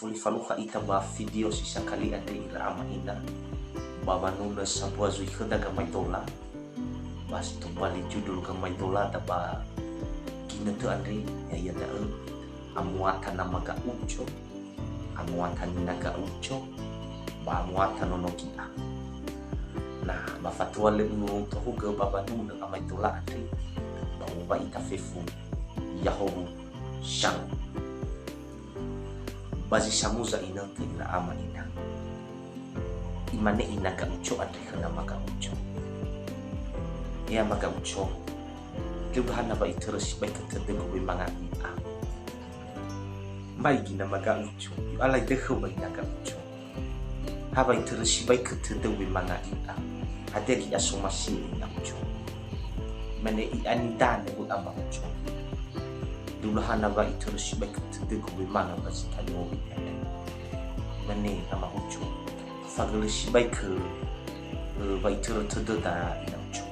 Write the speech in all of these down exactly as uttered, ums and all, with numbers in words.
Fuli falukha ita ba video si sakali andre ira ama ina, ba wanunö sambua zui khöda gamaidola, ba si tobali judul gamaidolada ba ginötö andre, ya'ia da'ö, Amuata Nama Ga'uco, Amuata Nina Ga'uco, ba Amuata Nono Gi'a. Nah, ba fatua lö utohugö ba wanunö amaidola andre, ba uŵa'ita fefu, Ya'ahowu, Shalom. Ba zi samuza inötö ira ama ina. Imane ina Ga'uco andre khö nama Ga'uco, "He ama Ga'uco, lö hana wa itörö sibai khö tödögu wemanga i'a." Mai gi nama Ga'uco, "U'alai dökhö ba ina Ga'uco. Ha wa itörö sibai khö tödöu wemanga i'a. Hadia gi'a somasi ina Uco?" Imane, "I'a nidanö wö ama Uco. Lö hana wa itörö sibai khö tödögu wemanga ba zi tanöwi andre." Imane ama Uco, "Fagölö sibai khö, ö, wa itörö tödöda ina Uco."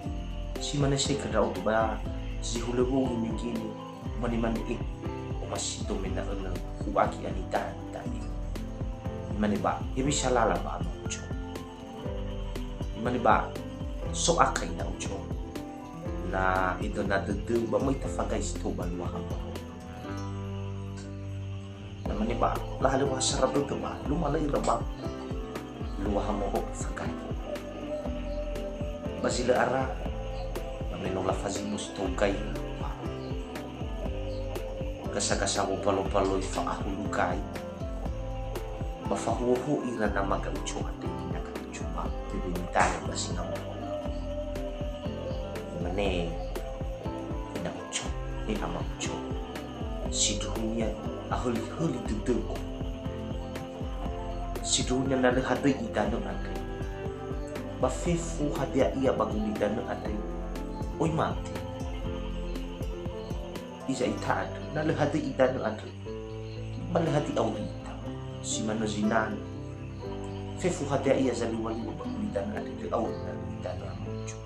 Si mane sai khö ndra'odo ba zi hulö wou imegene, mane-mane, "Eh, omasido mena'ö nö hu'agi ani dani dani." Imane ba, "Hewisa lala ba ama Uco?" Imane ba, "So akha ina Uco. Na edöna dödöu ba möi tafagai si tou ba luaha moro." Na mane ba, lahalöŵa sara dödö ba, luma lö ira ba luaha moro fagai. Ba zi lö ara, ba me no lafazimu si tou gai, gasa-gasa wobalo-baloi fa'ahulu gai, ba fahuhuo ira nama Ga'uco andre ina Ga'uco ba bebe nidanö ba singa moro. Imane ina Uco, "He ama Uco, sindruhunia ahöli-höli dödögu. Sindruhunia na lö hadöi idanö andre, ba fefu hadia ia ba guli danö andre, oi mate. Iza ita andrö, na lö hadöi idanö andrö, ba lö hadia auri ita. Si manö zinanö. Fefu hadia ia zaliwa-liwa ba guli danö andre, lö auri na lö idanö ama Uco."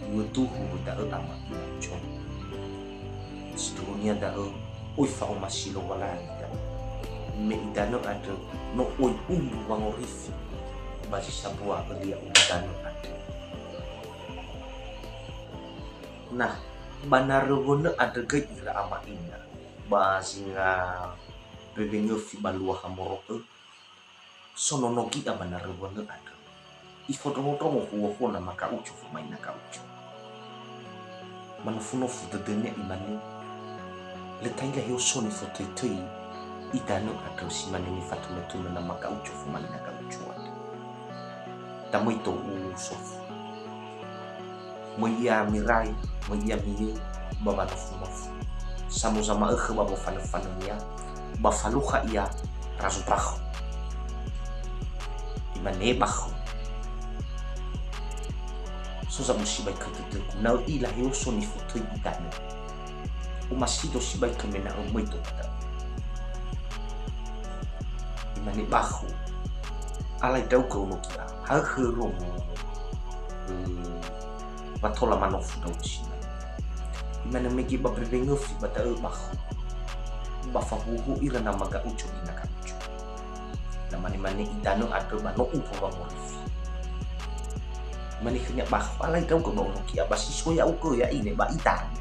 Iŵa'ö duhu da'ö ama ina Uco. Sindruhunia da'ö, oi fa'omasi Lowalangi da'ö. Me idanö andrö, no oi ulu wangorifi ba zi sambua ölia ulu danö andrö. Nah, ba naröwönö andrö göi ira ama ina, ba zinga wewengöfi ba luaha moro'ö, so Nono Gi'a ba naröwönö andrö. Ifondrongo-ndrongo huohuo nama Ga'uco famaina Ga'uco. Manofu-nofu dödönia imane, "Lö ta'ila heoso nifotöi-töi idanö andrö si mane nifatunö-tunö nama Ga'uco famaina Ga'uco andrö. Da möi tou Sofu. Möi ia mirai, möi ia miyö ba wanofu-nofu. Samuza ma'ökhö ba wofanö-fanönia, ba falukha ia razo bakhu." Imane bakhu, "So zabu sibai khö dödögu, na ö'ila heoso nifotöi idanö. Omasido sibai khö mena'ö möi tou ba da'ö." Imane bakhu, "Alai ndra'ugö Nono Gi'a, haökhö romo, eh, wa tola manofu ndra'ugö sinai." Imane mege ba wewengöfi ba da'ö bakhu, ba fahuhuo ira nama Ga'uco ina Ga'uco. Na mane-mane idanö andrö ba no uŵa'ö wangorifi. Imane khönia bakhu, "Alai ndra'ugö ba Nono Gi'a, ba si so ya'ugö ya'ine ba idanö.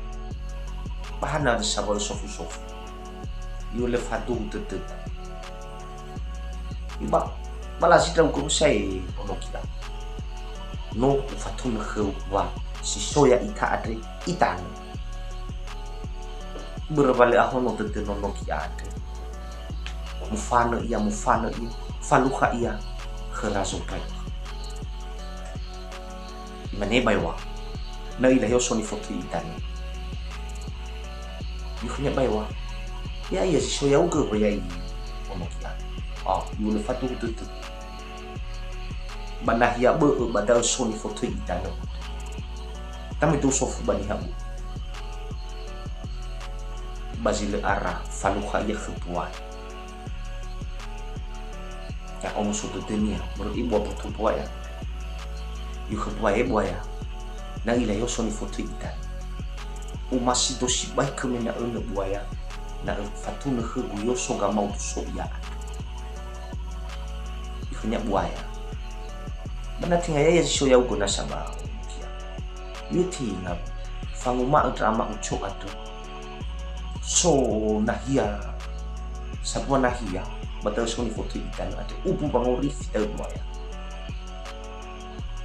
Ba hana saŵa'ö sofu-sofu. Iŵa'ö lö faduhu dödöda." Iŵa'ö, "Ba lazi ndra'ugö sae Nono Gi'a. No ufatunö khöu wa si so ya'ita andre idanö. Börö wa lö ahono dödö Nono Gi'a andre. Mufanö ia, mufanö ia, falukha ia khö razo mbaimba." Imane baeŵa, "Na ö'ila heoso nifotöi idanö." Iŵa'ö khönia baeŵa, "Ya'ia si so ya'ugö wa ya'i Nono Gi'a. Ah, iŵa'ö lö faduhu dödö. Ba nahia bö'ö ba da'ö so nifotöi idanö. Tamöi tou Sofu ba niha bö'ö." Ba zi lö ara falukha ia khö mbuaya. Ya'omuso dödönia, mörö'i bua boto mbuaya. Iŵa'ö khö mbuaya, "He mbuaya, na ö'ila heoso nifotöi idanö. Omasido sibai khö mena'ö nö mbuaya, na öfatunö khögu heoso gamaudu so ia andrö." Nya buaya. Ba na tenga ya'ia zi so ya'ugö nasa ba kia. Yö tenga fanguma'ö ndra ama uco andrö. So nahia, sabua nahia, ba da'ö so nifotöi idanö andrö. Ubu wangorifi da'ö buaya.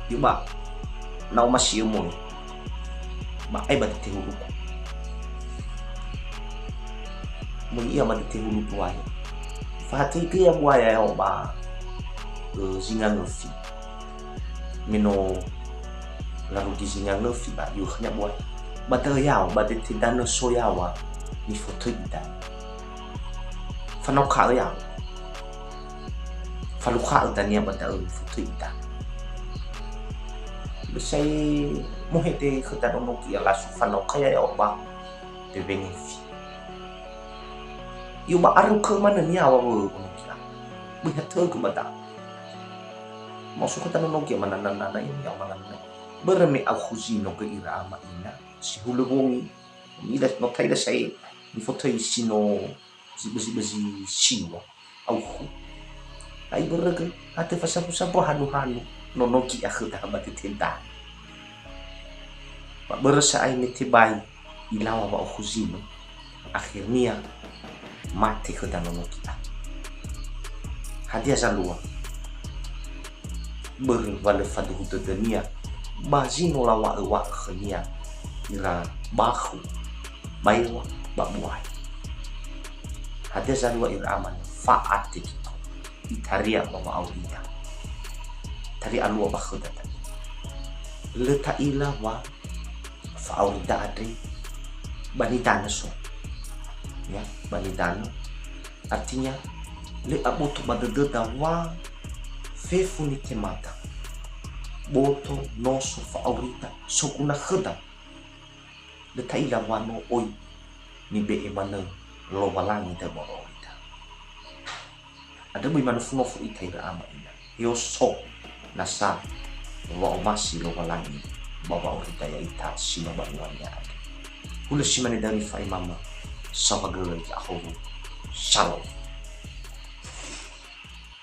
Yö ba, na omasi'ö moi. Ba ae ba dete huluku. Moi ia ba dete hulu buaya. Fahatei gö ia buaya ya'o ba, ö, zinga ngöfi. Me no larugi zinga ngöfi ba, yö khönia buaya. Ba da'ö ya'o, ba dete danö so yaŵa nifotöi idanö. Fanaokha'ö ya'o. Falukha'ö dania ba da'ö nifotöi idanö. Lö sa'ae mohede khöda nonogu ia lasu fanaokha'ö ya'o ba bewengefi. Yö ba arukö manö niaŵa wö nonogu ia. Böi hatögö ba da'ö. Ma'oso khöda nonogu ia mananana ia niaŵa mananana. Börö me aukhu zino gö ira ama ina. Si hulö wongi. Ila, no taila sa'ae nifotöi si no zibözi-bözi siŵa, aukhu. Ai börö gö, atö fasabu-sabu hanu-hanu, nonogu ia khöda ba dete danö. Ba börö sa'ae me tebai ilaŵa wa'aukhu zino, akhirnia mate khöda nonogu ia. Hadia zalua? Börö wa lö faduhu dödönia, ba zi no laŵa'ö-wa'ö khönia ira bakhu, baeŵa, ba buaya. Hadia zalua ira ama? Fa'ate gito. Itaria ba wa'aurida. Taria alua ba khöda da'e. Lö ta'ila wa fa'aurida andre ba nidanö so. Ya, ba nidanö. Artinya, lö aboto ba dödöda wa fefu nitemada. Boto, noso, fa'aurida, soguna khöda. Lö ta'ila wa no oi nibe'e manö Lowalangi da'ö ba wa'aurida. Andrö böi manofu-nofu ita ira ama ina. Heo so nasa wa'omasi Lowalangi ba wa'aurida ya'ita si no banua-Nia andre. Hulö si mane da'ö nifa'emama, saohagölö ya'ahowu. Shalom.